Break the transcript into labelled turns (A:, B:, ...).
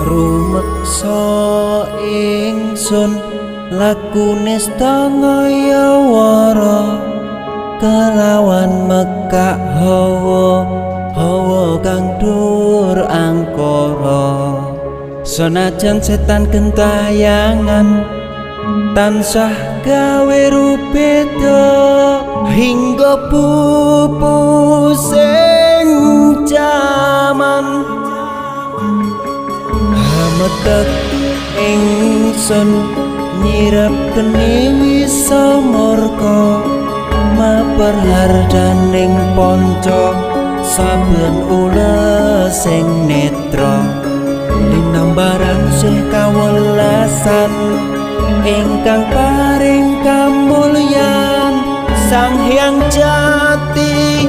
A: Rumeksa ingsun lakune ngayawara kelawan mekak hawa hawa kang dur angkara. Senajan setan gentayangan tansah gawe rubeda hingga pupusing jaman. Hametek ingsun nyirep geni wisa murka maper hardaning ponco saben ulesing netra linambaran sih kawelasan ingkang paring kamulyan Sang Hyang Jati.